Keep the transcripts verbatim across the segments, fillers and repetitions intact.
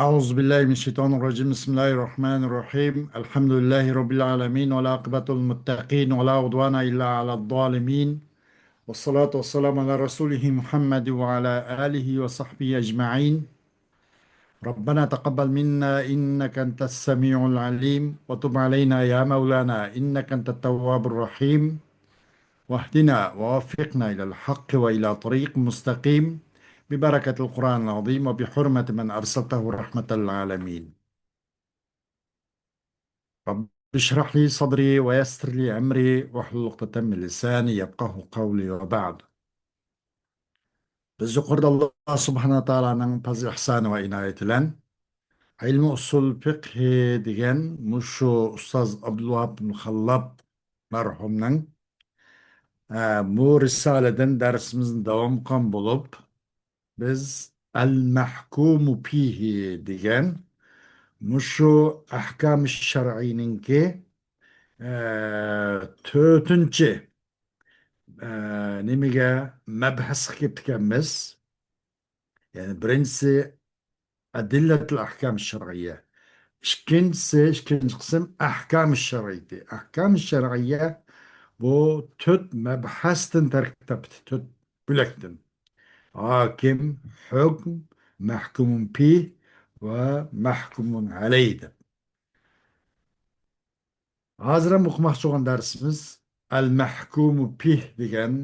أعوذ بالله من الشيطان الرجيم. بسم الله الرحمن الرحيم. الحمد لله رب العالمين، والعاقبة للمتقين، ولا عدوان إلا على الظالمين. والصلاة والسلام على رسوله محمد وعلى آله وصحبه أجمعين. ربنا تقبل منا إنك أنت السميع العليم، وتب علينا يا مولانا إنك أنت التواب الرحيم. واهدنا ووفقنا إلى الحق وإلى طريق مستقيم ببركة القرآن العظيم وبحرمة من أرسلته رحمة للعالمين. رب اشرح لي صدري ويسر لي أمري واحلل عقدة من لساني يفقهوا قولي وبعد. بىز يۇقىرىدا ئاللا سۇبھانەھۇ ۋە تائالانىڭ پەزلى ئىھسانى ۋە ئىنايىتى بىلەن ئىلمى ئۇسۇل فىقھى دېگەن مۇشۇ ئۇستاز ئابدۇلۋاھاب خاللاپ مەرھۇمنىڭ، ئە، بۇ رىسالىدىن دەرسىمىزنى داۋام قىلغان بولۇپ، بىز ئەل مەھكۇمۇ پىھى دېگەن مۇشۇ ئەھكام شەرئىينىڭكى، ئە، تۆتىنچى، ئە، نېمىگە، مەبھەسكە كېلىپتىكەنمىز. يەنى بىرىنچىسى ئەدىللەتۇل ئەھكام شەرئىيە. ئىككىنچىسى، ئىككىنچى قىسىم ئەھكام شەرئىيىتى. ئەھكام شەرئىيە بۇ تۆت مەبھەستىن تەركىب تاپتى، تۆت بۆلەكتىن. ھاكىم، ھۆكم، مەھكۇمۇن پىھ ۋە مەھكۇمۇن ئەلەيھ دەپ. ھازىر ھەم ئوقۇماقچى بولغان دەرسىمىز ئەل مەھكۇمۇ پىھ دېگەن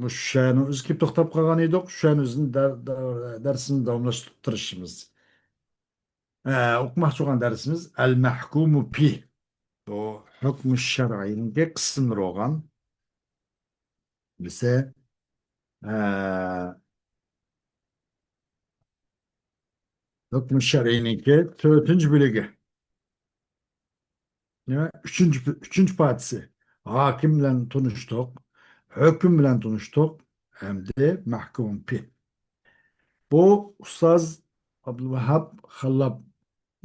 مۇشۇ شەنىڭ ئۆزىگە كېلىپ توختاپ قالغان ئىدۇق. شۇ شەن ئۆزىنى دەر-، دەر-، دەرسىمىزنى داۋاملاشتۇرۇپ تۇرۇشىمىز. ئە، ئوقۇماقچى بولغان دەرسىمىز ئەل مەھكۇمۇ پىھ. بۇ ھۆكمى شەرئىينىڭكى قىسىملىرى بولغان. بىلسە، ئە، ھۆكمى شەرئىينىڭكى تۆتىنچى بۆلىكى. نېمە؟ ئۈچىنچى، ئۈچىنچى پارچىسى. ھاكىم بىلەن تونۇشتۇق، ھۆكۈم بىلەن تونۇشتۇق، ئەمدى مەھكۇم پىھ. بۇ ئۇستاز ئابدۇلۋاھاب خاللاپ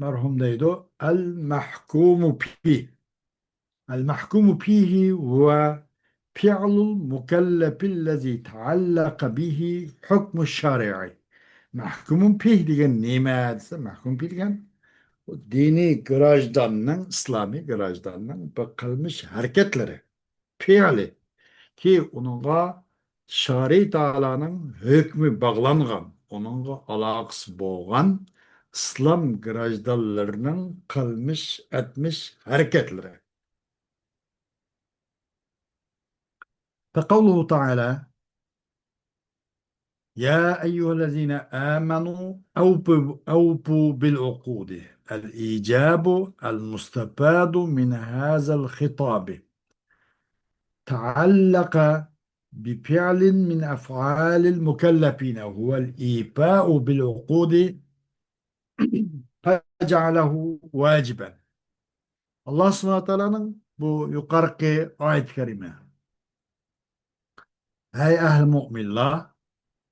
مەرھۇم دەيدۇ، ئەل مەھكۇمۇ پىھ. ئەل مەھكۇمۇ پىھى ھۇۋە فىئلۇل مۇكەللەپىللەزى تەئەللەقە بىھى ھۆكمۇ شەرئى. مەھكۇمۇن پىھ دېگەن نېمە دېسە، مەھكۇمۇن پىھ دېگەن بۇ دىنىي گراژداننىڭ، ئىسلامىي گراژداننىڭ بىر قىلمىش ھەرىكەتلىرى، پېئىلى، كى، ئۇنىڭغا شەرئى تائالانىڭ ھۆكمى باغلانغان، ئۇنىڭغا ئالاقىسى بولغان ئىسلام گراژدانلىرىنىڭ قىلمىش، ئەتمىش ھەرىكەتلىرى. فقوله تعالى: يا أيها الذين آمنوا أوفوا، أوفوا بالعقود. الإيجاب المستفاد من هذا الخطاب تعلق بفعل من أفعال المكلفين، هو الإيفاء بالعقود، فجعله واجبا. ئاللا سۇبھانەھۇ ۋە تائالانىڭ بۇ يۇقىرىقى ئايەت كەرىمە: ھەي ئەھلى مۆمىنلار،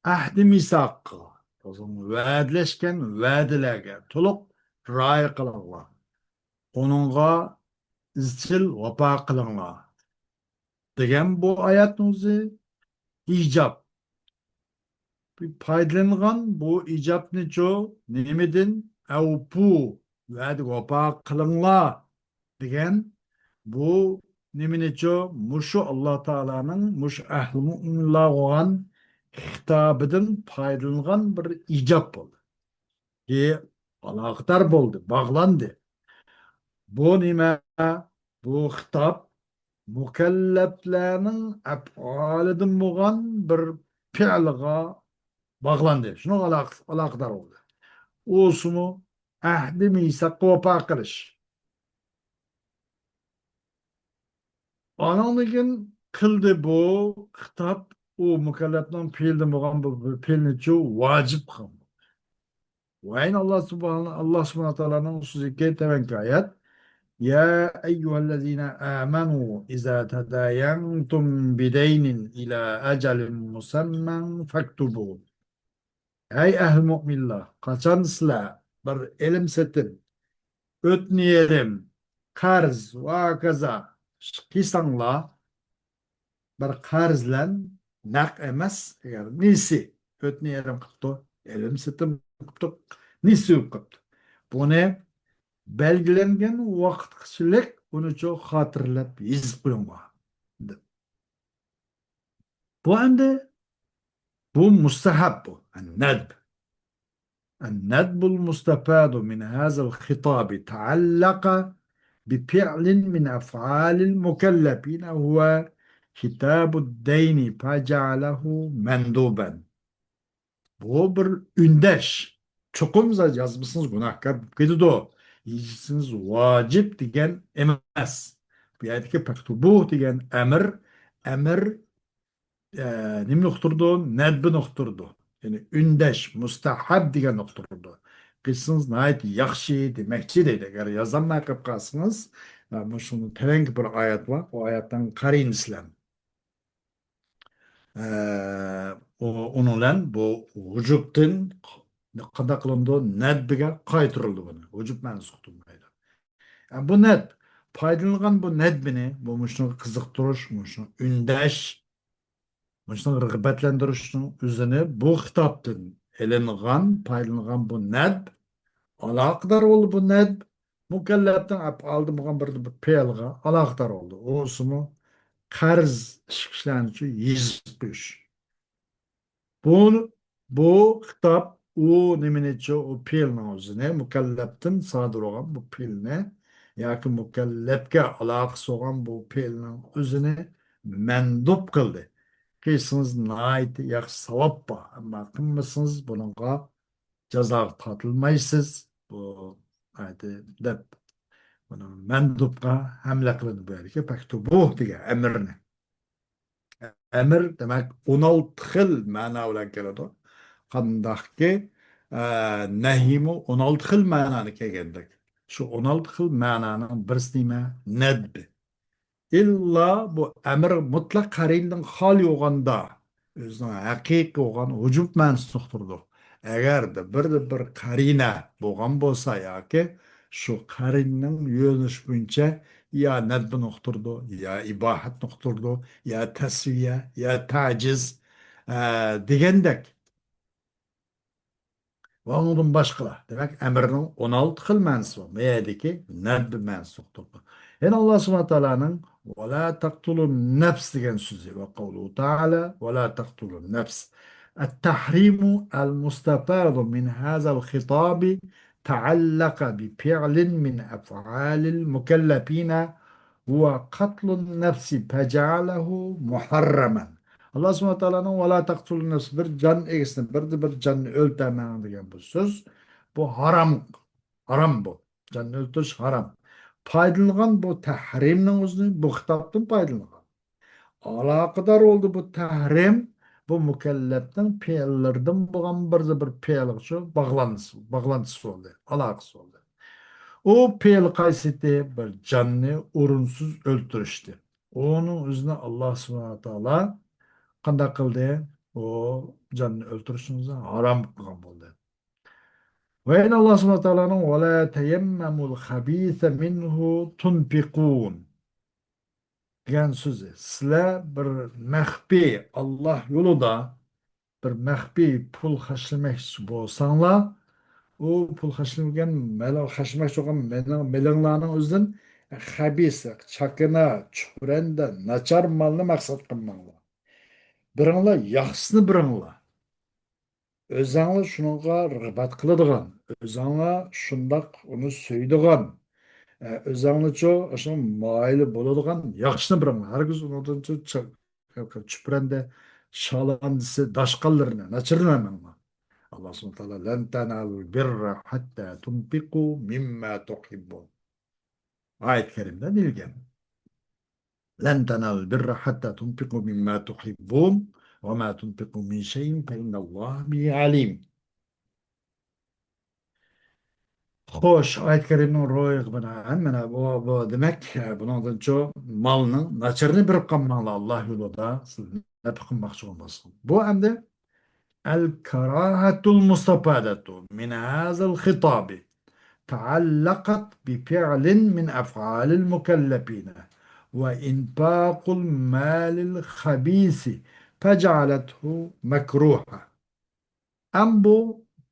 ئەھدى مىساققا، ۋەدىلەشكەن ۋەدىلەرگە تولۇق رىئايە قىلىڭلار. ئۇنىڭغا ئىزچىل ۋاپا قىلىڭلار. دېگەن بۇ ئايەتنىڭ ئۆزى ئىجاب. پايدىلانغان بۇ ئىجابنىچۇ نېمىدىن؟ ئەۋپۇ، ۋەدىگە ۋاپا قىلىڭلار دېگەن بۇ نېمىنىچۇ؟ مۇشۇ ئاللا تائالانىڭ مۇشۇ ئەھلى مۆمىنلارغا بولغان خىتابىدىن پايدىلانغان بىر ئىجاب بولدى. كى، ئالاقىدار بولدى، باغلاندى. بۇ نېمە؟ بۇ خىتاب مۇكەللەپلەرنىڭ ئەپئالىدىن بولغان بىر پېئىلغا باغلاندى. شۇنىڭغا ئالاق-، ئالاقىدار بولدى. ئۇسىمۇ ئەھدى مىساققا ۋاپا قىلىش. ئانىڭدىن كېيىن قىلدى بۇ خىتاب، ئۇ مۇكەللەپنىڭ پېئىلىدىن بولغان بۇ، بۇ پېئىلنىچۇ ۋاجىپ قىلغان. ۋە يەنە ئاللا سۇبھانە، ئاللا سۇبھانە تائالانىڭ سۆزىكى تەۋەنكى ئايەت: يا أيها الذين آمنوا إذا تداينتم بدين إلى أجل مسمى فاكتبوه. ھەي ئەھلى مۆمىنلار، قاچان سىلەر بىر ئېلىم سېتىم، ئۆتنە يېرىم، قەرز ۋە ھاكازا قىلساڭلار، بىر قەرز بىلەن، نەق ئەمەس، ئەگەر نېسى، ئۆتنە يېرىم قىپتۇ، ئېلىم سېتىم قىپتۇ، نېسى بولۇپ قاپتۇ. بۇنى بەلگىلەنگەن ۋاقىتقىچىلىك ئۇنىچۇ خاتىرىلەپ يېزىپ قويۇڭلار، دەپ. بۇ ئەمدى، بۇ مۇستەھەب بۇ. الندب. الندب المستفاد من هذا الخطاب تعلق بفعل من أفعال المكلفين هو كتاب الدين فجعله مندوبا. بۇ بىر ئۈندەش. چوقۇم يازمىسىڭىز گۇناھكار بولۇپ كېتىدۇ. يېزىشىڭىز ۋاجىپ دېگەن ئەمەس. بۇ يەردىكى فاكتۇبۇھ دېگەن ئەمر، ئەمر، ئە، نېمىنى ئۇقتۇرىدۇ؟ نەدبىنى ئۇقتۇرىدۇ. يەنى ئۈندەش، مۇستەھەب دېگەننى ئۇقتۇرىدۇ. قىلسىڭىز ناھايىتى ياخشى دېمەكچى دەيدۇ. ئەگەر يازالماي قېلىپ قالسىڭىز، ئە، مۇشۇنىڭ تۆۋەنكى بىر ئايەت بار. ئۇ ئايەتنى قارايمىز سىلەر. ئە، ئۇ-، ئۇنىڭ بىلەن بۇ ۋۇجۇبتىن قانداق قىلىنىدۇ؟ نەدبىگە قايتۇرۇلىدۇ بۇنى. ۋۇجۇب مەنىسى ئۇقتۇرمايدۇ. ئە، بۇ نەدب. پايدىلانغان بۇ نەدبىنى، بۇ مۇشۇنىڭغا قىزىقتۇرۇش، مۇشۇنىڭ ئۈندەش، مۇشۇنىڭ رىغبەتلەندۈرۈشنىڭ ئۆزىنى بۇ خىتابتىن ئېلىنغان، پايدىلانغان بۇ نەدب، ئالاقىدار بولدى بۇ نەدب، مۇكەللەپنىڭ ئەپئالىدىن بولغان بىر، بىر پېئىلغا ئالاقىدار بولدى. ئۇسىمۇ قەرز ئىچكۈچىلەرنىچۇ يېزىپ قويۇش. بۇ، بۇ خىتاب ئۇ نېمىنىچۇ، ئۇ پېئىلنىڭ ئۆزىنى، مۇكەللەپتىن سادىر بولغان بۇ پېئىلنى ياكى مۇكەللەپكە ئالاقىسى بولغان بۇ پېئىلنىڭ ئۆزىنى مەندۇب قىلدى. قىلسىڭىز ناھايىتى ياخشى ساۋاب بار، ئەمما قىلمىسىڭىز بۇنىڭغا جازاغا تارتىلمايسىز. بۇ ئايەتتە دەپ، بۇنى مەندۇبقا ھەملە قىلىدۇ بۇ يەردىكى فەكتۇبۇھ دېگەن ئەمرنى. ئەمر، دېمەك، ئون ئالتە خىل مەنا بىلەن كېلىدۇ. قانداقكى، ئە، نەھىمۇ ئون ئالتە خىل مەنانى كەلگەندەك. شۇ ئون ئالتە خىل مەنانىڭ بىرسى نېمە؟ نەدب. ئىللا بۇ ئەمر مۇتلەق قەرىنىدىن خالىي بولغاندا، ئۆزىنىڭ ھەقىقىي بولغان ۋۇجۇب مەنىسىنى ئۇقتۇرىدۇ. ئەگەردە بىردە بىر قەرىنە بولغان بولسا ياكى شۇ قەرىنىنىڭ يۆنىلىشى بويىچە يا نەدبىنى ئۇقتۇرىدۇ، يا ئىباھەتنى ئۇقتۇرىدۇ، يا تەسۋىيە، يا تەجىز، ئە، دېگەندەك. ۋە ئۇنىڭدىن باشقىلار. دېمەك، ئەمرنىڭ ئون ئالتە خىل مەنىسى بار. بۇ يەردىكى نەدب مەنىسى ئۇقتۇرۇلغان. يەنە ئاللا سۇبھانەھۇ تائالانىڭ «ۋە لا تەقتۇلۇن نەپس» دېگەن سۆزى. ۋە قەۋلۇھۇ تائالا «ۋە لا تەقتۇلۇن نەپس». التحريم المستفاد من هذا الخطاب تعلق بفعل من أفعال المكلفين هو قتل النفس فجعله محرما. ئاللا سۇبھانەھۇ تائالانىڭ «ۋە لا تەقتۇلۇن نەپس»، بىر جان ئىگىسىنى، بىردە بىر جاننى ئۆلتۈرمەڭ دېگەن بۇ سۆز، بۇ ھارام، ھارام بۇ. جاننى ئۆلتۈرۈش ھارام. پايدىلانغان بۇ تەھرىمنىڭ ئۆزىنى بۇ خىتابتىن پايدىلانغان. ئالاقىدار بولدى بۇ تەھرىم، بۇ مۇكەللەپنىڭ پېئىللىرىدىن بولغان بىردە بىر پېئىلغىچۇ باغلانتىسى، باغلانتىسى بولدى، ئالاقىسى بولدى. ئۇ پېئىل قايسىدى؟ بىر جاننى ئورۇنسىز ئۆلتۈرۈشتى. ئۇنىڭ ئۆزىنى ئاللا سۇبھانەھۇ تائالا قانداق قىلدى؟ ئۇ جاننى ئۆلتۈرۈشنى ھارام قىلغان بولدى. ۋە يەنە ئاللا سۇبھانەھۇ تائالانىڭ «ۋە لا تەيەممەمۇل خەبىسە مىنھۇ تۇنفىقۇن» دېگەن سۆزى. سىلەر بىر مەخپىي ئاللا يولىدا بىر مەخپىي پۇل خەجلىمەكچى بولساڭلار، ئۇ پۇل خەجلىمىگەن، مەل خەجلىمەكچى بولغان مېلىڭ-، مېلىڭلارنىڭ ئۆزىدىن خەبىس، چاكىنا، چۈپرەندە، ناچار مالنى مەقسەت قىلماڭلار. بىرىڭلار ياخشىسىنى بېرىڭلار. ئۆزەڭلار شۇنىڭغا رىغبەت قىلىدىغان، ئۆزەڭلار شۇنداق ئۇنى سۆيىدىغان، ئە، ئۆزەڭلارچۇ شۇ مايىلى بولىدىغان ياخشىنى بېرىڭلار. ھەرگىز ئۇنىڭدىن چۈ-، چۈ-، چۈپرەندە، شالاندىسى، داشقاللىرىنى، ناچىرىنى بەرمەڭلار. ئاللا سۇبھانەھۇ ۋە تائالا «لەن تەنالۇل بىررە ھەتتا تۇنفىقۇ مىمما تۇھىببۇن» ئايەت كەرىمىدە دېيىلگەن. «لەن تەنالۇل بىررە ھەتتا تۇنفىقۇ مىمما تۇھىببۇن ۋە ما تۇنفىقۇ مىن شەيئىن فەئىننەللاھە بىھى ئەلىم». خوش، ئايەت كەرىمنىڭ روھىغا بىنائەن، مانا بۇ، بۇ دېمەك، بۇنىڭدىنچۇ مالنىڭ ناچىرىنى بېرىپ قالماڭلار، ئاللا يولىدا سىز نەپە قىلماقچى بولماسلىق. بۇ ئەمدى الكراهة المستفادة من هذا الخطاب تعلقت بفعل من أفعال المكلفين، وإنفاق المال الخبيث فجعلته مكروها. ئەم بۇ،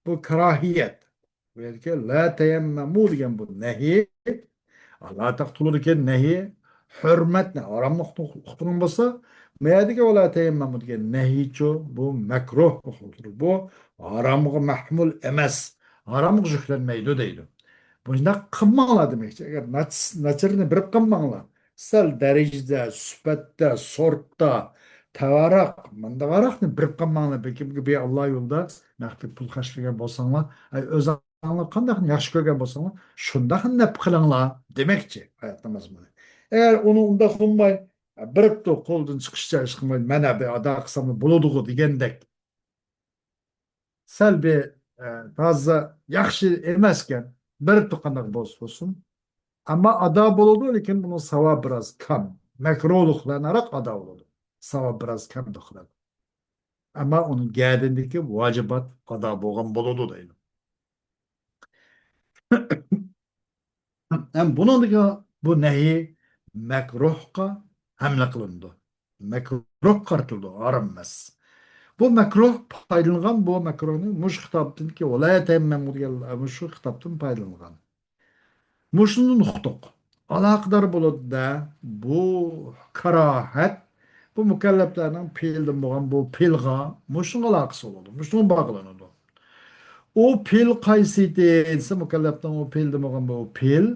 بۇ كاراھىيەت. بۇ يەردىكى لا تەيەممەمۇ دېگەن بۇ نەھى، لا تەقتۇلۇ دېگەن نەھى، ھۆرمەتنى، ھاراملىقنى ئۇقتۇرغان بولسا، ما يەردىكى ۋە لا تەيەممەمۇ دېگەن نەھىچۇ، بۇ مەكرۇھ ئۇقتۇرۇلىدۇ. بۇ ھارامغا مەھمۇل ئەمەس، ھارامغا يۈكلەنمەيدۇ دەيدۇ. بۇنداق قىلماڭلار دېمەكچى. ئەگەر ناچ-، ناچىرىنى بېرىپ قىلماڭلار. سەل دەرىجىدە، سۈپەتتە، سورتتا، تەۋەراق، مۇنداقراقنى بېرىپ قىلماڭلار. بەلكىم بىر ئاللا يولىدا نەقدى پۇل خەجلىگەن بولساڭلار، ئەي، ئۆزۈڭلار قانداق ياخشى كۆرگەن بولساڭلار، شۇنداق نەپ قىلىڭلار دېمەكچى ئايەتنىڭ مەزمۇنى. ئەگەر ئۇنى ئۇنداق قىلماي، بېرىپتۇ، قولدىن چىقىشىچە ئىش قىلماي، مانا بىر ئادا قىلساملا بولىدىغۇ دېگەندەك، سەل بىر، ئە، تازا ياخشى ئەمەسكەن، بېرىپتۇ قانداق بولسا بولسۇن. ئەمما ئادا بولىدۇ، لېكىن بۇنىڭ ساۋابى بىراز كەم. مەكرۇھلۇقلارنىراق ئادا بولىدۇ. ساۋاب بىراز كەمدۇقلار. ئەمما ئۇنىڭ گەدىنىدىكى ۋاجىبات ئادا بولغان بولىدۇ دەيدۇ. ھەم بۇنىڭدىكى بۇ نەھى مەكرۇھقا ھەملە قىلىنىدۇ. مەكرۇھقا قارىتىلىدۇ، ھارام ئەمەس. بۇ مەكرۇھ پايدىلانغان، بۇ مەكرۇھنى مۇشۇ خىتابتىنكى ۋەلا تەيەممەمۇ دېگەن مۇشۇ خىتابتىن پايدىلانغان. مۇشۇنى ئۇقتۇق. ئالاقىدار بولىدۇ-دە، بۇ كاراھەت، بۇ مۇكەللەپلەرنىڭ پېئىلدىن بولغان بۇ پېئىلغا، مۇشۇنىڭ ئالاقىسى بولىدۇ، مۇشۇنىڭ باغلىنىدۇ. ئۇ پېئىل قايسى ئىدى دېسە، مۇكەللەپنىڭ ئۇ پېئىلدىن بولغان بۇ پېئىل،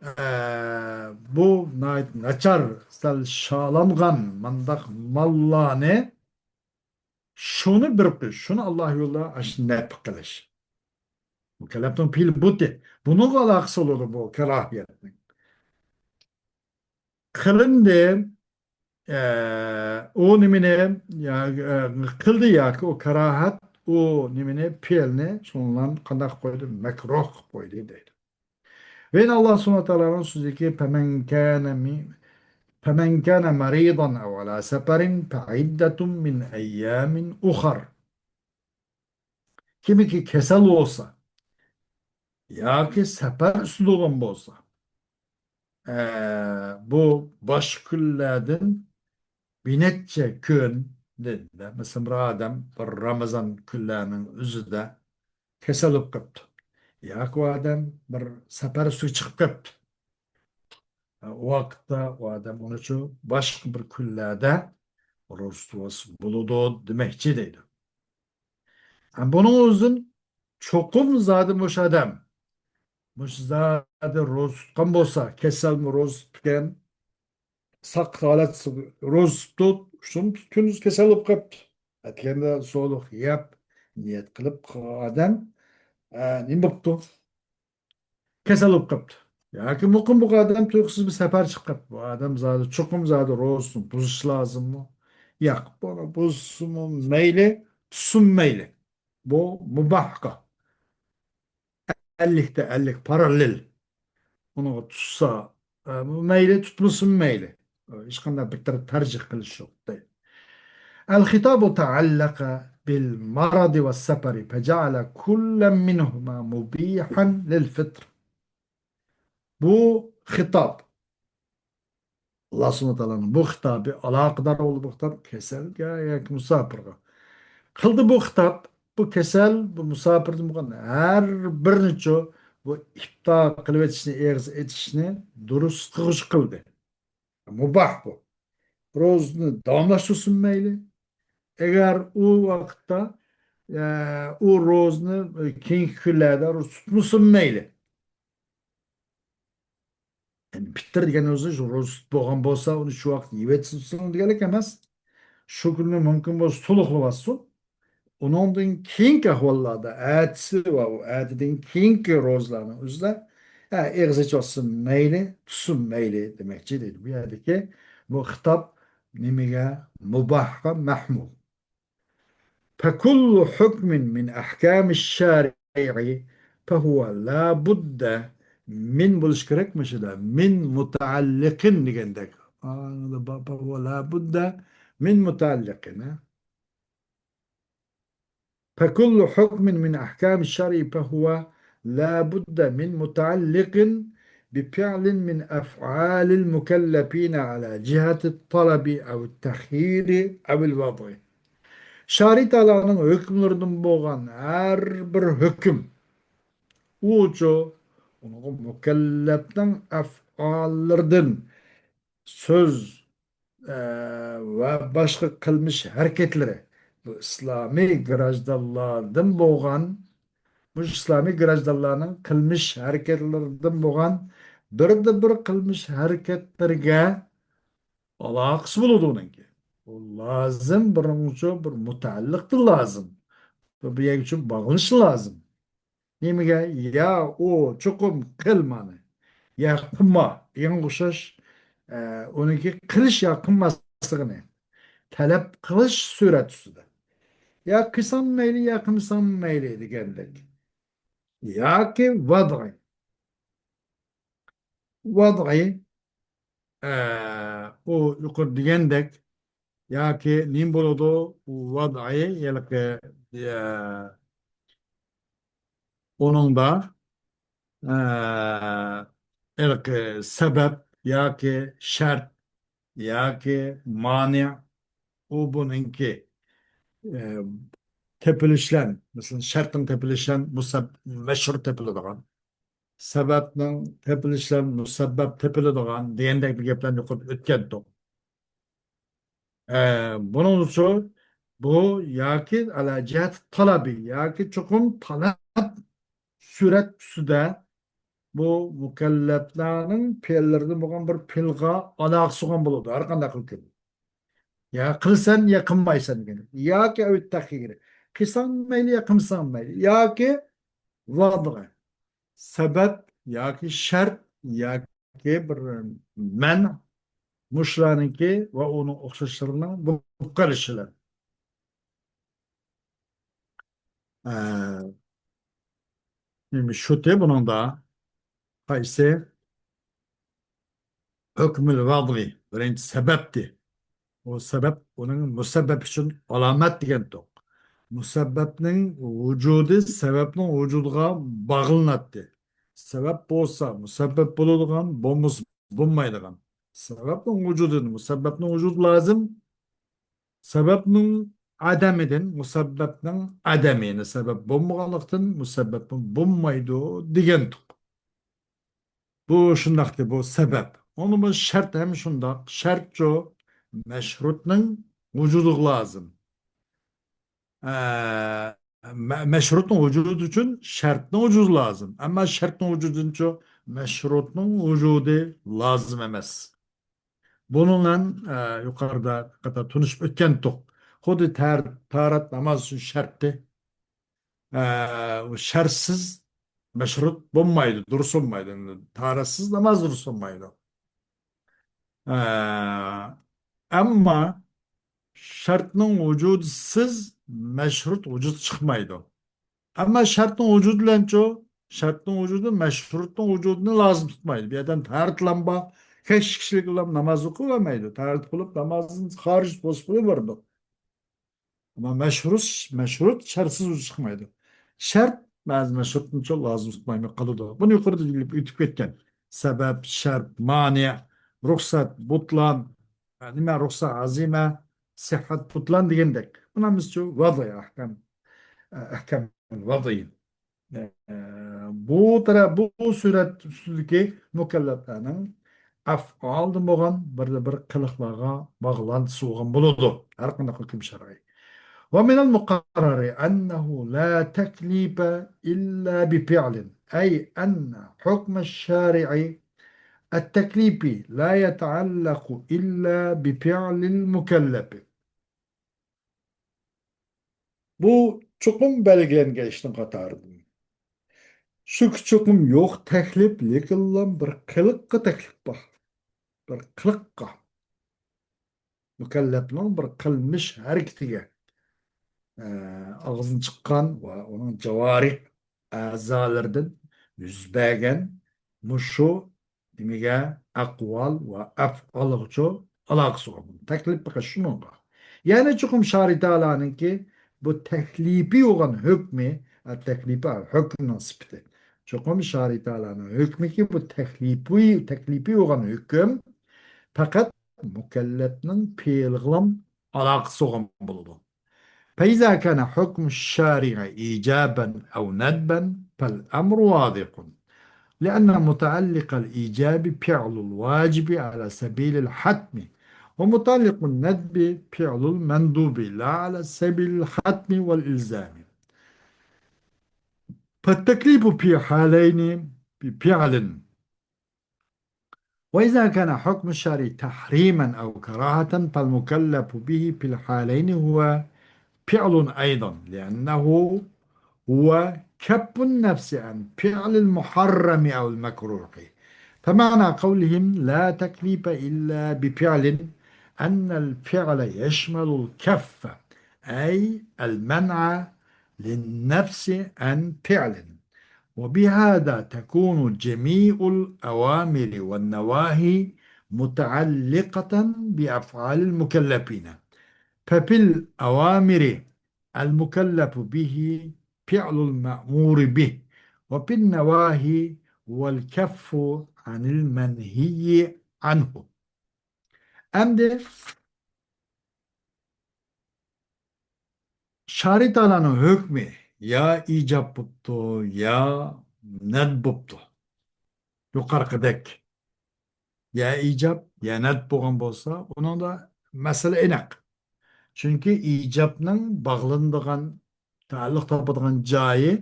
ئە، بۇ ناھايىتى ناچار، سەل شالانغان مانداق ماللارنى شۇنى بىر قىلىش، شۇنى ئاللا يولىدا ئاشۇ نەپ قىلىش. مۇكەللەپنىڭ پېئىلى بۇتى. بۇنىڭغا ئالاقىسى بولىدۇ بۇ كاراھىيەتنىڭ. قىلىندى، ئە، ئۇ نېمىنى، يا، ئە، قىلدى ياكى ئۇ كاراھەت، ئۇ نېمىنى، پېئىلنى، شۇنىڭ قانداق قىلىپ قويدى؟ مەكرۇھ قىلىپ قويدى دەيدۇ. ۋە يەنە ئاللا سۇبھانەھۇ ۋە تائالانىڭ سۆزىدىكى، فَمَنْ كَانَ مِنْ، فَمَنْ كَانَ مَرِيضًا أَوْ عَلَى سَفَرٍ فَعِدَّةٌ مِنْ أَيَّامٍ أُخَرَ. كىمكى كېسەل بولسا ياكى سەپەر ئۈستىدە بولغان بولسا، ئە، بۇ باشقا كۈنلەردىن بىر نەچچە كۈن، دېدى. مەسىلەن، بىر ئادەم بىر رامىزان كۈنلەرنىڭ ئۆزىدە كېسەل بولۇپ قاپتۇ. ياكى ئۇ ئادەم بىر سەپەر ئۈستىگە چىقىپ قاپتۇ. ئۇ ۋاقىتتا ئۇ ئادەم ئۇنىچۇ باشقا بىر كۈنلەردە روزا تۇتۇۋالسا بولىدۇ دېمەكچى دەيدۇ. ھەم بۇنىڭ ئۆزىدىن چوقۇم زادى مۇشۇ ئادەم مۇشۇ زادى روزا تۇتقان بولسا، كېسەلمۇ روزا تۇتقان، ساق ھالەت روزا تۇتۇپ، شۇنى كۈندۈز كېسەل بولۇپ قاپتۇ. ئەتىگەندە سولۇق يەپ، نىيەت قىلىپ قىلغان ئادەم، ئە، نېمە بوپتۇ؟ كېسەل بولۇپ قاپتۇ. ياكى مۇقىم بۇ ئادەم تۇيۇقسىز بىر سەپەر چىقىپ قاپتۇ. بۇ ئادەم زادى، چوقۇم زادى روزىسىنى بۇزۇش لازىممۇ؟ ياق، بۇنى بۇزسىمۇ مەيلى، تۇتسىمۇ مەيلى. بۇ مۇباھقا. ئەللىكتە ئەللىك پاراللېل. ئۇنىڭغا تۇتسا، ئە، مەيلى، تۇتمىسىمۇ مەيلى. ھېچقانداق بىر تەرەپ تەرجىھ قىلىش يوق، دەيدۇ. الخطاب تعلق بالمرض والسفر فجعل كلا منهما مبيحا للفطر. بۇ خىتاب، ئاللا سۇبھانەھۇ ۋە تائالانىڭ بۇ خىتابى ئالاقىدار بولىدۇ، بۇ خىتاب كېسەلگە ياكى مۇساپىرغا قىلدى بۇ خىتاب. بۇ كېسەل، بۇ مۇساپىردىن بولغان ھەر بىرىنىچۇ بۇ ئىپتار قىلىۋېتىشنى، ئېغىز ئېچىشنى دۇرۇس قىلغۇچى قىلدى. مۇباھ بۇ. روزىنى داۋاملاشتۇرسۇن مەيلى. ئەگەر ئۇ ۋاقىتتا، ئە، ئۇ روزىنى، ئە، كېيىنكى كۈنلەردە روزا تۇتمىسۇن مەيلى. يەنى پىتىر دېگەن ئۆزى شۇ روزا تۇتۇپ بولغان بولسا، ئۇنى شۇ ۋاقىت يېۋەتسۇن دېگەنلىك ئەمەس. شۇ كۈننى مۇمكىن بولسا تولۇقلىۋالسۇن. ئۇنىڭدىن كېيىنكى ئەھۋاللاردا، ئەتىسى ۋە ئۇ ئەتىدىن كېيىنكى روزىلارنىڭ ئۆزىدە، ھە، ئېغىز ئېچىۋالسۇن مەيلى، تۇتسۇن مەيلى دېمەكچى دەيدۇ. بۇ يەردىكى بۇ خىتاب نېمىگە؟ مۇباھقا مەھمۇل. فكل حكم من أحكام الشارع فهو لا بد من، بولۇش كېرەك مۇشۇدا، من متعلق دېگەندەك. فهو لا بد من متعلق، ھە؟ فكل حكم من أحكام الشرع فهو لا بد من متعلق بفعل من أفعال المكلفين على جهة الطلب أو التخيير أو الوضع. شارى تائالانىڭ ھۆكۈملىرىدىن بولغان ھەر بىر ھۆكۈم، ئۇچۇ، ئۇنىڭغا مۇكەللەپنىڭ ئەفئاللىرىدىن سۆز، ئە، ۋە باشقا قىلمىش ھەرىكەتلىرى، بۇ ئىسلامىي گراژدانلاردىن بولغان، مۇشۇ ئىسلامىي گراژدانلارنىڭ قىلمىش ھەرىكەتلىرىدىن بولغان بىردە بىر قىلمىش ھەرىكەتلىرىگە ئالاقىسى بولىدۇ ئۇنىڭكى. ئۇ لازىم، بىرىنچى بىر مۇتەئەللىقتىن لازىم. بۇ بىر يەرگىچە باغلىنىشى لازىم. نېمىگە؟ يا ئۇ، چوقۇم قىل مانا. يا قىلما. دېگەنگە ئوخشاش، ئە، ئۇنىڭكى قىلىش يا قىلماسلىقىنى تەلەپ قىلىش سۈرەت ئۈستىدە. يا قىلساڭ مەيلى، يا قىلمىساڭ مەيلى دېگەندەك. ياكى ۋەدئى. ۋەدئى، ئە، ئۇ يۇقىرىدا دېگەندەك، ياكى نېمە بولىدۇ؟ ۋەدئى، ھېلىقى، ئە، ئۇنىڭدا، ئە، ھېلىقى سەۋەب ياكى شەرت ياكى مانىئ، ئۇ بۇنىڭكى، ئە، تېپىلىشلەن، مەسىلەن، شەرتنىڭ تېپىلىشلەن مۇسەب-، مەشرۇت تېپىلىدىغان، سەۋەبنىڭ تېپىلىشلەن مۇسەببەپ تېپىلىدىغان دېگەندەك بىر گەپلەرنى يۇقىرىدا ئۆتكەنتۇق. ئە، بۇنىڭ ئۈچۈن بۇ ياكى ئەلە جەھەت تەلەبى ياكى چوقۇم تەلەپ سۈرەت ئۈستىدە بۇ مۇكەللەپلەرنىڭ پېئىللىرىدىن بولغان بىر پېئىلغا ئالاقىسى بولغان بولىدۇ، ھەر قانداق قىلىپ. يا قىلىسەن، يا قىلمايسەن دېگەن. ياكى ئەۋ تەخيىر. قىلساڭ مەيلى، يا قىلمىساڭ مەيلى. ياكى ۋەدئى. سەۋەب ياكى شەرت ياكى بىر مەنئ. مۇشۇلارنىڭكى ۋە ئۇنىڭ ئوخشاشلىرىنىڭ بولۇپ قېلىشى. ئە، نېمە شۇتى بۇنىڭدا؟ قايسى؟ ھۆكمىل ۋەدئى، بىرىنچى سەۋەبتى. ئۇ سەۋەب ئۇنىڭ مۇسەببەپ ئۈچۈن ئالامەت دېگەنتۇق. مۇسەببەپنىڭ ۋۇجۇدى سەۋەبنىڭ ۋۇجۇدىغا باغلىناتتى. سەۋەب بولسا مۇسەببەپ بولىدىغان، بولمىسا بولمايدىغان. سەۋەبنىڭ ۋۇجۇدىدىن مۇسەببەپنىڭ ۋۇجۇدى لازىم. سەۋەبنىڭ ئادىمىدىن مۇسەببەپنىڭ ئادىمى، يەنى سەۋەب بولمىغانلىقتىن مۇسەببەپمۇ بولمايدۇ دېگەنتۇق. بۇ شۇنداقتى، بۇ سەۋەب. ئۇنىڭ بىلەن شەرت ھەم شۇنداق. شەرتچۇ مەشرۇتنىڭ ۋۇجۇدىغا لازىم. ئە، مە-، مەشرۇتنىڭ ۋۇجۇدى ئۈچۈن شەرتنىڭ ۋۇجۇدى لازىم. ئەمما شەرتنىڭ ۋۇجۇدىدىنچۇ مەشرۇتنىڭ ۋۇجۇدى لازىم ئەمەس. بۇنىڭ بىلەن، ئە، يۇقىرىدا قاتار تونۇشۇپ ئۆتكەنتۇق. خۇددى تەر-، تاھارەت ناماز ئۈچۈن شەرتتى. ئە، ئۇ شەرتسىز مەشرۇت بولمايدۇ، دۇرۇس بولمايدۇ. تاھارەتسىز ناماز دۇرۇس بولمايدۇ. ئە، ئەمما شەرتنىڭ ۋۇجۇدىسىز مەشرۇت ۋۇجۇدقا چىقمايدۇ. ئەمما شەرتنىڭ ۋۇجۇدى بىلەنچۇ؟ شەرتنىڭ ۋۇجۇدى مەشرۇتنىڭ ۋۇجۇدىنى لازىم تۇتمايدۇ. بۇ يەردە تاھارەتلەم بار، كەچ كىشىلىكلەم ناماز ئوقۇۋەرمەيدۇ. تاھارەت قىلىپ نامازدىن خارىج بولسا بولۇۋېرىدۇ. ئەمما مەشرۇت، مەشرۇت شەرتسىز ۋۇجۇدقا چىقمايدۇ. شەرت بەزى مەشرۇتنىچۇ لازىم تۇتمايمۇ قالىدۇ. بۇنى يۇقىرىدا ئۆتۈپ كەتكەن. سەۋەب، شەرت، مانىئ، رۇخسەت، بۇتلان، نېمە، رۇخسەت، ئەزىمە، سىھھەت، بۇتلان دېگەندەك. بۇنىڭ ۋەدئى ئەھكام، ئەھكام ۋەدئى. ئە، بۇ تەرەپ، بۇ سۈرەت ئۈستىدىكى مۇكەللەپلەرنىڭ ئەفئالدىن بولغان بىردە بىر قىلىقلارغا باغلانتىسى بولغان بولىدۇ. ھەر قانداق ھۆكۈم شەرئىي. ومن المقرر أنه لا تكليف إلا بفعل، أي أن حكم الشارع التكليفي لا يتعلق إلا بفعل المكلف. بۇ چوقۇم بەلگىلەنگەن ئىشنىڭ قاتارىدىن. شۇكى چوقۇم يوق تەكلىپ، لېكىنلا بىر قىلىققا تەكلىپ بار. بىر قىلىققا. مۇكەللەپنىڭ بىر قىلمىش ھەرىكىتىگە، ئە، ئاغزىدىن چىققان ۋە ئۇنىڭ جاۋارىھ ئەزالىرىدىن يۈز بەرگەن مۇشۇ نېمىگە، ئەقۋال ۋە ئەفئالغىچۇ ئالاقىسى بار. تەكلىپ پەقەت شۇنىڭغا. يەنى چوقۇم شارى تائالانىڭكى بۇ تەكلىپىي بولغان ھۆكمى، ئە، تەكلىپىي ھۆكمىنىڭ سۈپىتى. چوقۇم شارى تائالانىڭ ھۆكمىكى بۇ تەكلىپىي، تەكلىپىي بولغان ھۆكۈم پەقەت مۇكەللەپنىڭ پېئىلىغىلا ئالاقىسى بولغان بولىدۇ. فإذا كان حكم الشارع إيجابا أو ندبا فالأمر واضح، لأن متعلق الإيجاب فعل الواجب على سبيل الحتم، ومتعلق الندب فعل المندوب لا على سبيل الحتم والإلزام. فالتكليف في حالين بفعل، وإذا كان حكم الشرع تحريما أو كراهة فالمكلف به في الحالين هو فعل أيضا، لأنه هو كف النفس عن فعل المحرم أو المكروه. فمعنى قولهم لا تكليف إلا بفعل أن الفعل يشمل الكف، أي المنع للنفس عن فعل، وبهذا تكون جميع الأوامر والنواهي متعلقة بأفعال المكلفين. ففي الأوامر المكلف به فعل المأمور به، وفي النواهي هو الكف عن المنهي عنه. ئەمدى شارى تائالانىڭ ھۆكمى يا ئىجاب بوپتۇ، يا نەدب بوپتۇ. يۇقىرىقىدەك يا ئىجاب، يا نەدب بولغان بولسا، ئۇنىڭدا مەسىلە ئېنىق. چۈنكى ئىجابنىڭ باغلىنىدىغان، تەئەللۇق تاپىدىغان جايى،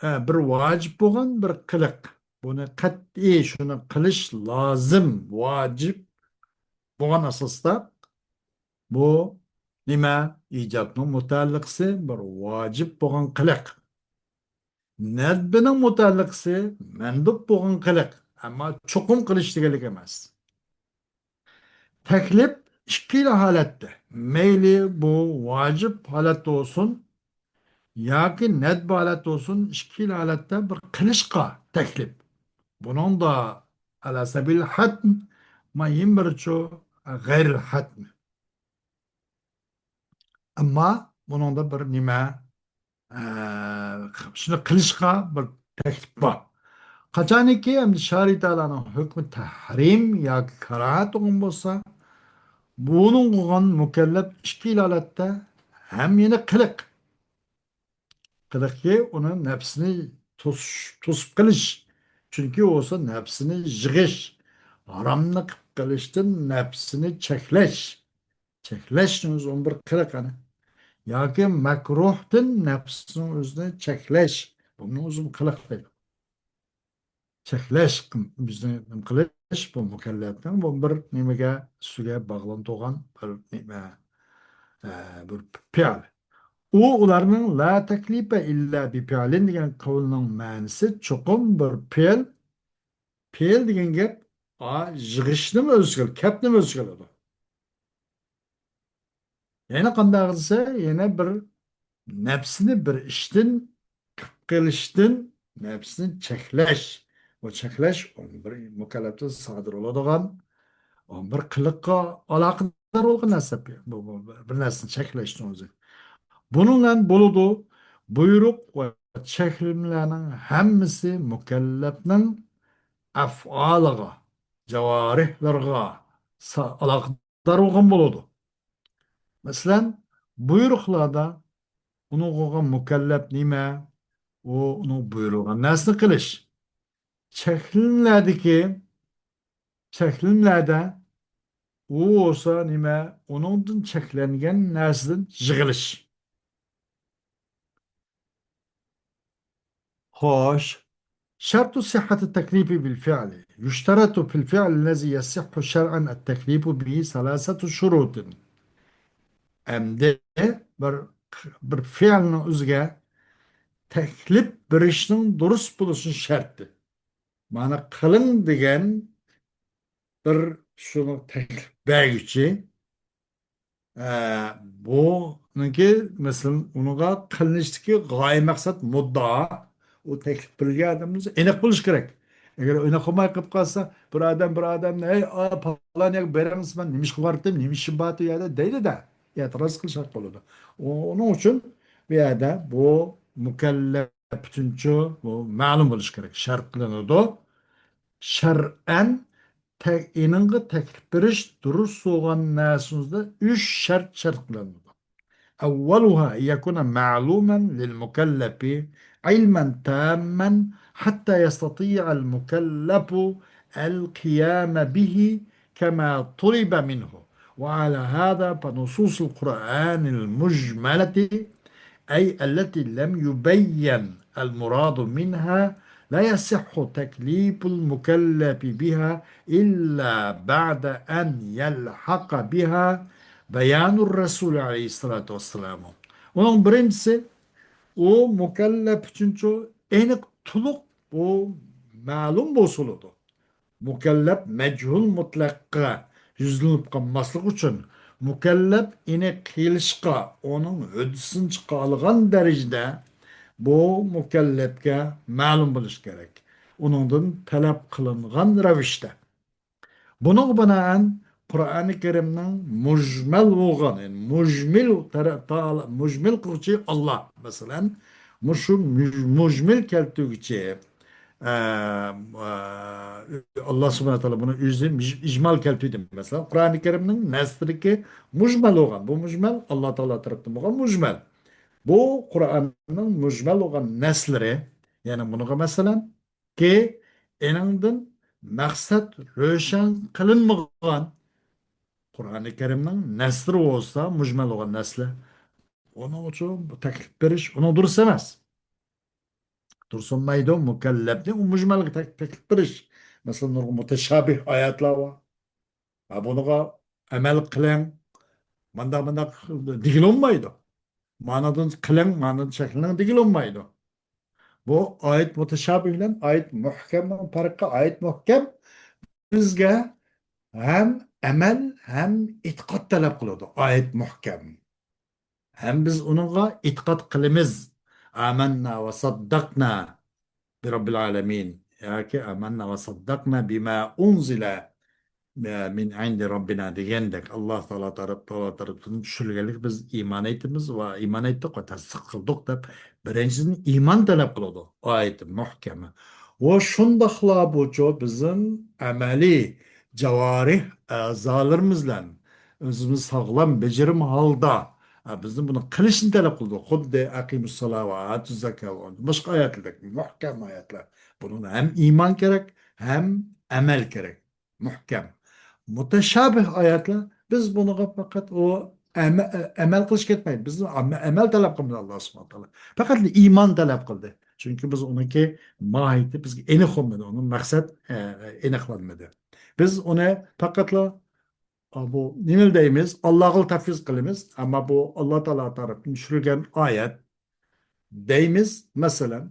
ئە، بىر ۋاجىپ بولغان بىر قىلىق. بۇنى قەتئىي شۇنى قىلىش لازىم، ۋاجىپ بولغان ئاساستا، بۇ نېمە؟ ئىجابنىڭ مۇتەئەللىقىسى بىر ۋاجىپ بولغان قىلىق. نەدبىنىڭ مۇتەئەللىقىسى مەندۇب بولغان قىلىق، ئەمما چوقۇم قىلىش دېگەنلىك ئەمەس. تەكلىپ ئىككىلا ھالەتتە، مەيلى بۇ ۋاجىپ ھالەتتە بولسۇن ياكى نەدب ھالەتتە بولسۇن، ئىككىلا ھالەتتە بىر قىلىشقا تەكلىپ. بۇنىڭدا ئەلا سەبىل ھەتم، مۇھىم بىرچۇ غەيرىل ھەتم. ئەمما بۇنىڭدا بىر نېمە، ئە، شۇنى قىلىشقا بىر تەكلىپ بار. قاچانكى ئەمدى شارى تائالانىڭ ھۆكمى تەھرىم ياكى كاراھەت بولغان بولسا، بۇنىڭ بولغان مۇكەللەپ ئىككىلا ھالەتتە ھەم يەنە قىلىق. قىلىقى ئۇنى نەپسىنى توسۇش، توسۇپ قېلىش. چۈنكى ئۇ بولسا نەپسىنى يىغىش، ھارامنى قىلىپ قېلىشتىن نەپسىنى چەكلەش. چەكلەشنىڭ ئۆزى ئۇنىڭ بىر قىلىق ئەنە. ياكى مەكرۇھتىن نەپسىنىڭ ئۆزىنى چەكلەش. بۇنىڭ ئۆزىمۇ قىلىق دەيدۇ. چەكلەش، بىزنى نېمە قىلىش، بۇ مۇكەللەپنىڭ بۇ بىر نېمىگە، ئۈستىگە باغلىنىپ تۇرغان بىر نېمە، ئە، بىر پېئىل. ئۇ ئۇلارنىڭ لا تەكلىپە ئىللا بىپېئىلىن دېگەن قەۋلىنىڭ مەنىسى چوقۇم بىر پېئىل، پېئىل دېگەن گەپ، ئا، يىغىشنىمۇ ئۆز ئىچىگە ئالىدۇ، كەپنىمۇ ئۆز ئىچىگە ئالىدۇ. يەنە قانداق دېسە، يەنە بىر نەپسىنى بىر ئىشتىن قىلىپ قېلىشتىن نەپسىنى چەكلەش. بۇ چەكلەش بىر مۇكەللەپتىن سادىر بولىدىغان، بىر قىلىققا ئالاقىدار بولغان نەرسە. بۇ، بۇ بىر نەرسىنى چەكلەشنىڭ ئۆزى. بۇنىڭ بىلەن بولىدۇ، بۇيرۇق ۋە چەكلىمىلەرنىڭ ھەممىسى مۇكەللەپنىڭ ئەفئالىغا، جاۋارىھلىرىغا سا-، ئالاقىدار بولغان بولىدۇ. مەسىلەن، بۇيرۇقلاردا ئۇنىڭغا بولغان مۇكەللەپ نېمە؟ ئۇ ئۇنىڭ بۇيرۇلغان نەرسىنى قىلىش. چەكلىمىلەردىكى، چەكلىمىلەردە ئۇ بولسا نېمە؟ ئۇنىڭدىن چەكلەنگەن نەرسىدىن يىغىلىش. خوش. شرط صحة التكليف بالفعل. يشترط في الفعل الذي يصح شرعا التكليف به ثلاثة شروط. ئەمدى بىر، بىر پېئىلنىڭ ئۆزىگە تەكلىپ بېرىشنىڭ دۇرۇس بولۇشىنىڭ شەرتى. مانا قىلىڭ دېگەن بىر شۇنى تەكلىپ بەرگۈچى، ئە، بۇنىڭكى، مەسىلەن، ئۇنىڭغا قىلىنىشتىكى غايە مەقسەت مۇددىئا، ئۇ تەكلىپ بېرىلگەن ئادەم ئېنىق بولۇشى كېرەك. ئەگەر ئېنىق بولماي قېلىپ قالسا، بىر ئادەم بىر ئادەمنى، «ھەي، ئا، پالان يەرگە بېرىڭ، مەن نېمە ئىش قىلىۋاتىمەن، نېمە ئىشىم بار ئۇ يەردە؟» دەيدۇ-دە، ئېتىراز قىلىش ھەق بولىدۇ. ئۇ-، ئۇنىڭ ئۈچۈن بۇ يەردە بۇ مۇكەللەپ پۈتۈنچە بۇ مەلۇم بولۇشى كېرەك. شەرت قىلىنىدۇ. شەرئەن تە-، ئېنىڭغا تەكلىپ بېرىش دۇرۇس بولغان نەرسىمىزدە ئۈچ شەرت شەرت قىلىنىدۇ. أولها أن يكون معلوما للمكلف علما تاما حتى يستطيع المكلف القيام به كما طلب منه. وعلى هذا فنصوص القرآن المجملة، أي التي لم يبين المراد منها، لا يصح تكليف المكلف بها إلا بعد أن يلحق بها بيان الرسول عليه الصلاة والسلام. ئۇنىڭ بىرىنچىسى، ئۇ مۇكەللەپ ئۈچۈنچۇ ئېنىق، تولۇق ئۇ مەلۇم بولسا بولىدۇ. مۇكەللەپ مەجھۇل مۇتلەققە يۈزلىنىپ قالماسلىق ئۈچۈن، مۇكەللەپ ئېنىق قىلىشقا، ئۇنىڭ ھۆددىسىنى چىقارغان دەرىجىدە بۇ مۇكەللەپكە مەلۇم بولۇشى كېرەك. ئۇنىڭدىن تەلەپ قىلىنغان رەۋىشتە. بۇنىڭغا بىنائەن، قۇرئانى كەرىمنىڭ مۇجمەل بولغان، يەنى مۇجمىل تەرە-، تائالا، مۇجمىل قىلغۇچى ئاللا. مەسىلەن، مۇشۇ مۇج-، مۇجمىل كەلتۈرگۈچى، ئە، ئە، ئاللا سۇبھانەھۇ ۋە تائالا بۇنى ئۆزى مۇج-، ئىجمال كەلتۈردى. مەسىلەن، قۇرئانى كەرىمنىڭ نەسلىرىكى مۇجمەل بولغان. بۇ مۇجمەل ئاللا تائالا تەرەپتىن بولغان مۇجمەل. بۇ قۇرئاننىڭ مۇجمەل بولغان نەسلىرى، يەنى بۇنىڭغا مەسىلەن، كى، ئېنىڭدىن مەقسەت روشەن قىلىنمىغان. قۇرئانى كەرىمنىڭ نەسلىرى بولسا، مۇجمەل بولغان نەسلى. ئۇنىڭ ئۈچۈن بۇ تەكلىپ بېرىش، ئۇنىڭ دۇرۇس ئەمەس. دۇرۇس بولمايدۇ، مۇكەللەپنى ئۇ مۇجمەلگە تەك-، تەكلىپ بېرىش. مەسىلەن، نۇرغۇن مۇتەشابىھ ئايەتلەر بار. ھە، بۇنىڭغا ئەمەل قىلىڭ، مانداق، مانداق دېگىلى بولمايدۇ. مانىدىن قىلىڭ، مانىدىن چەكلىنىڭ دېگىلى بولمايدۇ. بۇ ئايەت مۇتەشابىھ بىلەن ئايەت مۇھكەمنىڭ پەرقى، ئايەت مۇھكەم بىزگە ھەم ئەمەل، ھەم ئېتىقاد تەلەپ قىلىدۇ. ئايەت مۇھكەم. ھەم بىز ئۇنىڭغا ئېتىقاد قىلىمىز. ئامەننا ۋە سەددەقنا بىرەببىل ئالەمىن. ياكى ئامەننا ۋە سەددەقنا بىما ئۇنزىلە مىن ئىندى رەببىنا دېگەندەك، ئاللا تائالا تەرەپ-، تائالا تەرىپىدىن چۈشۈرۈلگەنلىككە بىز ئىمان ئېيتىمىز ۋە ئىمان ئېيتتۇق ۋە تەستىق قىلدۇق دەپ، بىرىنچىدىن، ئىمان تەلەپ قىلىدۇ. ئايىتى مۇھكەمە. ۋە شۇنداقلا بۇچۇ بىزنىڭ ئەمەلىي جاۋارىھ ئەزالىرىمىز بىلەن ئۆزىمىز ساغلام، بېجىرىم ھالدا، ئە، بىزدىن بۇنى قىلىشنى تەلەپ قىلىدۇ. خۇددى ئەقىمۇسسالا ۋە ئاتۇززاكا ۋە باشقا ئايەتلەردەك مۇھكەم ئايەتلەر. بۇنىڭدا ھەم ئىمان كېرەك، ھەم ئەمەل كېرەك. مۇھكەم. مۇتەشابىھ ئايەتلەر، بىز بۇنىڭغا پەقەت ئۇ ئەمە-، ئەمەل قىلىش كەتمەيدۇ. بىز ئەمە-، ئەمەل تەلەپ قىلمىدى ئاللا سۇبھانەھۇ ۋە تائالا. پەقەتلا ئىمان تەلەپ قىلدى. چۈنكى بىز ئۇنىڭكى ماھىيىتى بىزگە ئېنىق بولمىدى، ئۇنىڭ مەقسەت، ئە، ئېنىقلانمىدى. بىز ئۇنى پەقەتلا، ئا، بۇ نېمە دەيمىز؟ ئاللاغىلا تەفۋىز قىلىمىز، ئەمما بۇ ئاللا تائالا تەرەپتىن چۈشۈرۈلگەن ئايەت دەيمىز. مەسىلەن،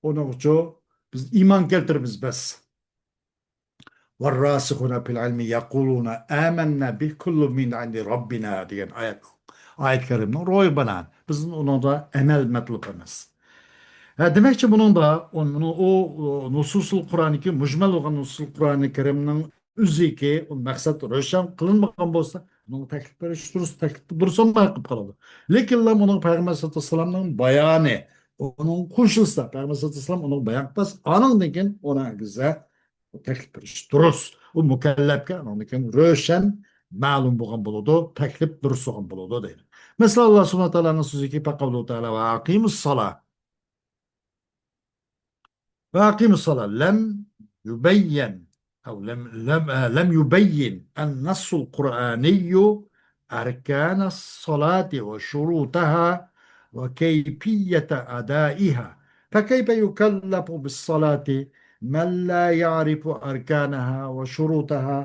ئۇنىڭغىچۇ بىز ئىمان كەلتۈرىمىز بەس. والراسخون في العلم يقولون آمنا به كل من عند ربنا دېگەن ئايەت، ئايەت كەرىمنىڭ روھى بىلەن بىزدىن ئۇنىڭدا ئەمەل مەتلۇب ئەمەس. ھە، دېمەكچى، بۇنىڭدا، ئۇ، بۇنىڭ، ئۇ، ئۇ، نۇسۇسۇل قۇرئانىكى، مۇجمەل بولغان نۇسۇسۇل قۇرئانى كەرىمنىڭ ئۆزىكى، ئۇ مەقسەت روشەن قىلىنمىغان بولسا، ئۇنىڭغا تەكلىپ بېرىش دۇرۇس، تەكلىپ دۇرۇس بولماي قېلىپ قالىدۇ. لېكىنلا ئۇنىڭ پەيغەمبەر سەللەللاھۇ ئەلەيھى ۋەسەللەمنىڭ بايانى، ئۇنىڭ قوشۇلسا، پەيغەمبەر سەللەللاھۇ ئەلەيھى ۋەسەللەم ئۇنىڭ بايان قىلسا، ئانىڭدىن كېيىن ئۇنىڭ ئەگىزە تەكلىپ بېرىش دۇرۇس. ئۇ مۇكەللەپكە ئانىڭدىن كېيىن روشەن مەلۇم بولغان بولىدۇ، تەكلىپ دۇرۇس بولغان بولىدۇ دەيدۇ. مەسىلەن، ئاللا سۇبھانەھۇ ۋە تائالانىڭ سۆزىكى، فەقەۋلۇ تائالا ۋە ئەقىمۇس سالا. ۋە ئەقىمۇس سالا. لم يبين أو لم، لم، آه، لم يبين النص القرآني أركان الصلاة وشروطها وكيفية أدائها، فكيف يكلف بالصلاة من لا يعرف أركانها وشروطها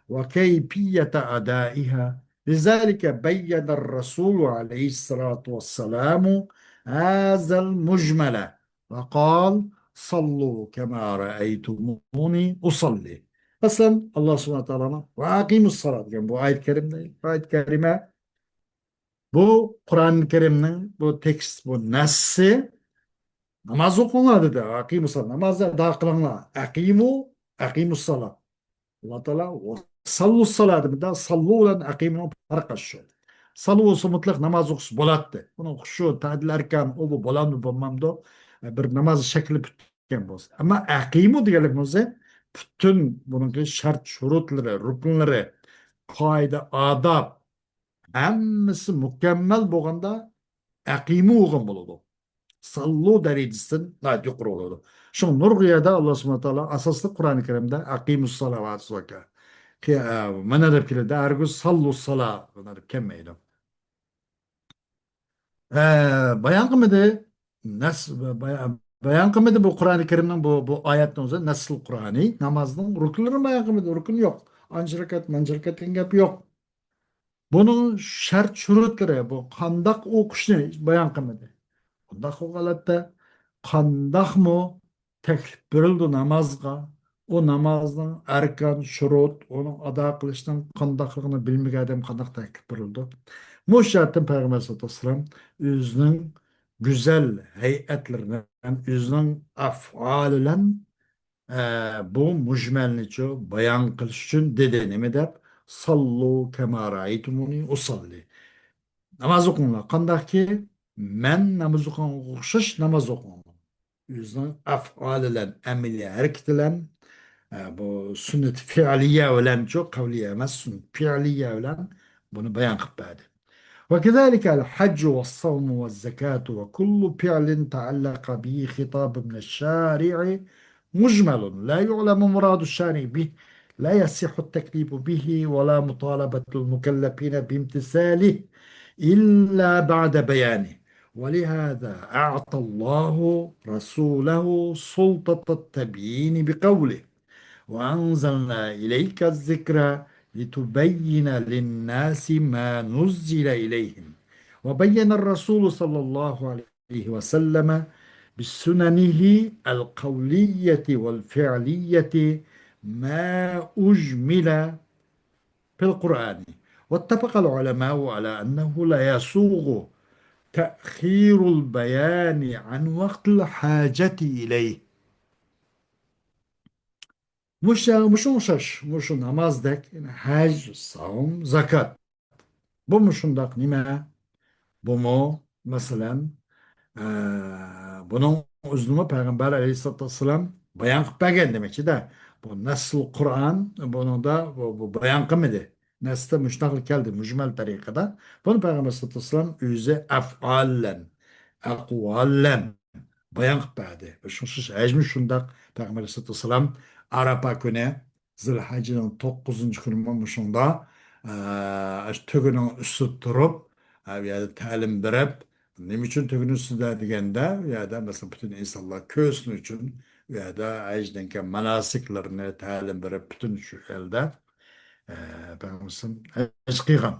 وكيفية أدائها؟ لذلك بين الرسول عليه الصلاة والسلام هذا المجمل وقال: صلوا كما رأيتموني أصلي. مەسىلەن، ئاللا سۇبھانەھۇ ۋە تائالانىڭ ۋە ئەقىمۇس سالا دېگەن بۇ ئايەت كەرىمدە، ئايەت كەرىمە، بۇ قۇرئان كەرىمنىڭ بۇ تېكىست، بۇ نەسسى، ناماز ئوقۇڭلار دېدى. ئەقىمۇس سالا، نامازنى ئادا قىلىڭلار. ئەقىمۇ، ئەقىمۇس سالا. ئاللا تائالا ۋە ساللۇس سالا دېمىدى. ساللۇ بىلەن ئەقىمۇنىڭ پەرقى شۇ. ساللۇ بولسا مۇتلەق ناماز ئوقۇسا بولاتتى. ئۇنىڭ خۇشۇ، تەئدىل ئەركان، ئۇ بۇ بولامدۇ، بولمامدۇ، بىر ناماز شەكلى پۈتكەن بولسا. ئەمما ئەقىمۇ دېگەنلىك بولسا، پۈتۈن بۇنىڭكى شەرت، شۇرۇتلىرى، رۇكۇنلىرى، قائىدە، ئاداب، ھەممىسى مۇكەممەل بولغاندا ئەقىمۇ بولغان بولىدۇ. ساللۇ دەرىجىسىدىن ناھايىتى يۇقىرى بولىدۇ. شۇڭا نۇرغۇن يەردە ئاللا سۇبھانەھۇ ۋە تائالا ئاساسلىق قۇرئانى كەرىمدە ئەقىمۇس سالا ۋە ئاتۇز زاكا. قىيا-، مانا دەپ كېلىدۇ. ھەرگىز ساللۇس سالا مانا دەپ كەلمەيدۇ. ئە، بايان قىلمىدى. نەس-، بايان، بايان قىلمىدى بۇ قۇرئانى كەرىمنىڭ بۇ، بۇ ئايەتنىڭ ئۆزى نەسسۇل قۇرئانى. نامازنىڭ رۇكۇنلىرىنى بايان قىلمىدى. رۇكۇن يوق. ئانچە رەكەت، مانچە رەكەت دېگەن گەپ يوق. بۇنىڭ شەرت شۇرۇتلىرى، بۇ قانداق ئوقۇشنى بايان قىلمىدى. بۇنداق بولغان ھالەتتە قانداقمۇ تەكلىپ بېرىلىدۇ نامازغا، ئۇ نامازنىڭ ئەركان، شۇرۇت، ئۇنىڭ ئادا قىلىشنىڭ قانداقلىقىنى بىلمىگەن ئادەم قانداق تەكلىپ بېرىلىدۇ؟ مۇشۇ جەھەتتىن پەيغەمبەر ئەلەيھىسسالاتۇ ۋەسسالام ئۆزىنىڭ گۈزەل ھەيئەتلىرى بىلەن، ئۆزىنىڭ ئەفئالى بىلەن، ئە، بۇ مۇجمەلنىچۇ بايان قىلىش ئۈچۈن دېدى. نېمە دەپ؟ ساللۇ كەما رائەيتۇمۇنى ئۇساللى. ناماز ئوقۇڭلار. قانداقكى مەن ناماز ئوقۇغانغا ئوخشاش ناماز ئوقۇڭلار. ئۆزىنىڭ ئەفئالى بىلەن، ئەمەلىي ھەرىكىتى بىلەن، ئە، بۇ سۈننەت فىئلىيە بىلەنچۇ، قەۋلىيە ئەمەس، سۈننەت فىئلىيە بىلەن بۇنى بايان قىلىپ بەردى. وكذلك الحج والصوم والزكاة وكل فعل تعلق به خطاب من الشارع مجمل لا يعلم مراد الشارع به، لا يصح التكليف به ولا مطالبة المكلفين بامتثاله إلا بعد بيانه. ولهذا أعطى الله رسوله سلطة التبيين بقوله: وأنزلنا إليك الذكر لتبين للناس ما نزل إليهم. وبين الرسول صلى الله عليه وسلم بسننه القولية والفعلية ما أجمل في القرآن. واتفق العلماء على أنه لا يسوغ تأخير البيان عن وقت الحاجة إليه. مۇشۇ، مۇشۇ ئوخشاش، مۇشۇ نامازدەك، يەنى ھەج، ساۋم، زاكات. بۇمۇ شۇنداق نېمە؟ بۇمۇ، مەسىلەن، ئە، بۇنىڭ ئۆزىنىمۇ پەيغەمبەر ئەلەيھىسسالاتۇ ۋەسسالام بايان قىلىپ بەرگەن دېمەكچىدە. بۇ نەسسۇل قۇرئان، بۇنىڭدا بۇ، بۇ بايان قىلمىدى. نەسستە مۇشۇنداقلا كەلدى، مۇجمەل تەرىقىدە. بۇنى پەيغەمبەر ئەلەيھىسسالاتۇ ۋەسسالام ئۆزى ئەفئال بىلەن، ئەقۋال بىلەن بايان قىلىپ بەردى. شۇ، شۇ ھەجمۇ شۇنداق پەيغەمبەر ئەلەيھىسسالاتۇ ۋەسسالام ئارافا كۈنى، زىلھەججىنىڭ توققۇزىنچى كۈنى مۇشۇڭدا، ئە، ئاشۇ تۆگىنىڭ ئۈستىدە تۇرۇپ، ئە، ئۇ يەردە تەلىم بېرىپ، نېمە ئۈچۈن تۆگىنىڭ ئۈستىدە دېگەندە، ئۇ يەردە، مەسىلەن، پۈتۈن ئىنسانلار كۆرسۇن ئۈچۈن، ئۇ يەردە ھەجدىن كېيىن ماناسىكلىرىنى تەلىم بېرىپ، پۈتۈن شۇ ئەلدە، ئە، پەيغەمبەر ئەلەيھىسسالام ھەج قىلغان.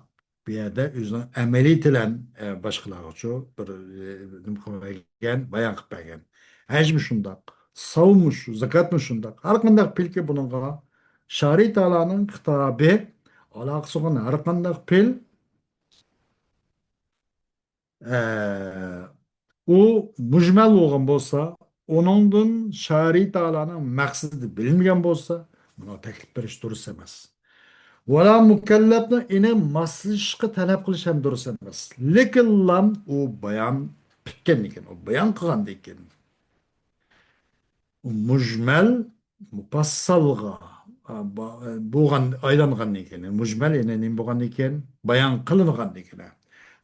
بۇ يەردە ئۆزىنىڭ ئەمەلىيىتى بىلەن، ئە، باشقىلارغىچۇ بىر، ئە، نېمە قىلىپ بەرگەن، بايان قىلىپ بەرگەن. ھەجمۇ شۇنداق، ساۋمۇ شۇ، زاكاتمۇ شۇنداق. ھەر قانداق پىلكى بۇنىڭغا شارى تائالانىڭ خىتابى، ئالاقىسى بولغان ھەر قانداق پىل، ئە، ئۇ مۇجمەل بولغان بولسا، ئۇنىڭدىن شارى تائالانىڭ مەقسىتى بىلىنمىگەن بولسا، بۇنىڭ تەكلىپ بېرىش دۇرۇس ئەمەس. ۋەلا مۇكەللەپنىڭ ئېنىق ماسلىشىشقا تەلەپ قىلىش ھەم دۇرۇس ئەمەس. لېكىنلا ئۇ بايان پۈتكەندىن كېيىن، ئۇ بايان قىلغاندىن كېيىن، ئۇ مۇجمەل مۇپەسسەلغا، ئا، با-، بولغان، ئايلانغاندىن كېيىن، مۇجمەل يەنە نېمە بولغاندىن كېيىن؟ بايان قىلىنغاندىن كېيىن.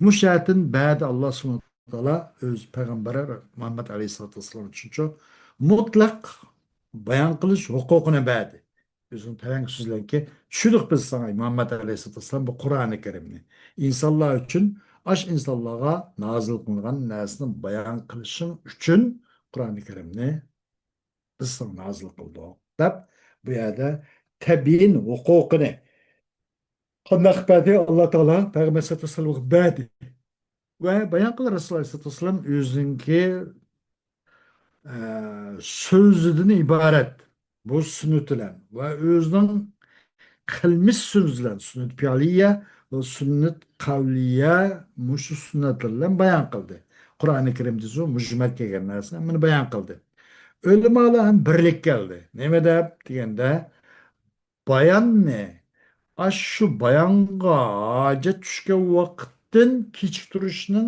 مۇشۇ جەھەتتىن بەدە ئاللا سۇبھانەھۇ ۋە تائالا ئۆز پەيغەمبىرى مۇھەممەد ئەلەيھىسسالاتۇ ۋەسسالام ئۈچۈنچۇ مۇتلەق بايان قىلىش ھوقۇقىنى بەردى. ئۆزىنىڭ تەۋەڭگە سۆزلەنكى، چۈشىنىق بىز ساڭا، مۇھەممەد ئەلەيھىسسالاتۇ ۋەسسالام، بۇ قۇرئانى كەرىمنى. ئىنسانلار ئۈچۈن، ئاش ئىنسانلارغا نازىل قىلىنغان نەرسىنى بايان قىلىشىڭ ئۈچۈن قۇرئانى كەرىمنى بىز ساڭا نازىل قىلدۇق، دەپ، بۇ يەردە تەبىئىن ھوقۇقىنى قانداق بەردى؟ ئاللا تائالا پەيغەمبەر ئەلەيھىسسالاتۇ ۋەسسالامغا بەردى. ۋە بايان قىلدى رەسۇلۇللا ئەلەيھىسسالاتۇ ۋەسسالام ئۆزىنىڭكى، ئە، سۆزىدىن ئىبارەت بۇ سۈننىتى بىلەن ۋە ئۆزىنىڭ قىلمىش سۈننىتى بىلەن، سۈننەت پىئلىيە ۋە سۈننەت قەۋلىيە، مۇشۇ سۈننەتلەر بىلەن بايان قىلدى. قۇرئانى كەرىمدىسۇ مۇجمەل كەلگەن نەرسە، مۇنى بايان قىلدى. ئۆلىمالار ھەم بىرلىككە كەلدى. نېمە دەپ دېگەندە، باياننى، ئاشۇ بايانغا ھاجەت چۈشكەن ۋاقىتتىن كېچىكتۈرۈشنىڭ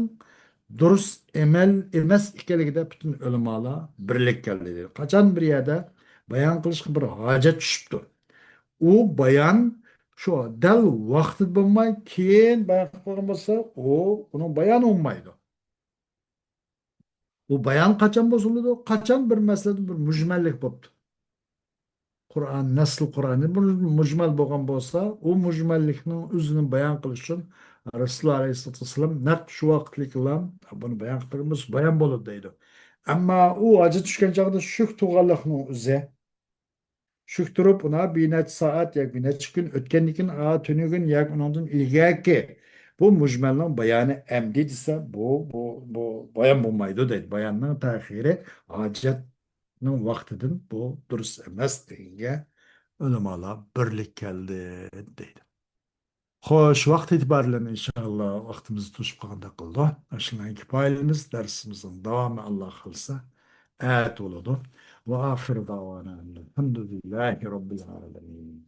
دۇرۇس ئەمەل ئەمەس ئىكەنلىكىدە پۈتۈن ئۆلىمالار بىرلىككە كەلدى. قاچان بىر يەردە بايان قىلىشقا بىر ھاجەت چۈشۈپتۇ، ئۇ بايان شۇ دەل ۋاقتىدا بولماي، كېيىن بايان قىلغان بولسا، ئۇ، ئۇنىڭ بايانى بولمايدۇ. ئۇ بايان قاچان بولسا بولىدۇ؟ قاچان بىر مەسىلىدە بىر مۇجمەللىك بوپتۇ. قۇرئان، نەسل قۇرئانى بىر مۇجمەل بولغان بولسا، ئۇ مۇجمەللىكنىڭ ئۆزىنى بايان قىلىش ئۈچۈن رەسۇلۇللا ئەلەيھىسسالاتۇ ۋەسسالام نەق شۇ ۋاقىتلىكلا بۇنى بايان قىلغان بولسا بايان بولىدۇ دەيدۇ. ئەمما ئۇ ھاجەت چۈشكەن چاغدا شۈك تۇغانلىقنىڭ ئۆزى، شۈك تۇرۇپ، ئۇنا بىر نەچچە سائەت ياكى بىر نەچچە كۈن ئۆتكەندىن كېيىن، ئا، تۈنۈگۈن ياكى ئۇنىڭدىن ئىلگەركى بۇ مۇجمەلنىڭ بايانى ئەمدى دېسە، بۇ، بۇ، بۇ بايان بولمايدۇ دەيدۇ. باياننىڭ تەخىرى ھاجەتنىڭ ۋاقتىدىن بۇ دۇرۇس ئەمەس دېگەنگە ئۆلىمالار بىرلىك كەلدى دەيدۇ. خوش، ۋاقىت ئېتىبارى بىلەن ئىنشاللا ۋاقتىمىز توشۇپ قالغاندەك قىلىدۇ. ئاشۇنىڭ كىپايىلىمىز دەرسىمىزنىڭ داۋامى ئاللا خالىسا ئەتە بولىدۇ. وآخر دعوانا أن الحمد لله رب العالمين.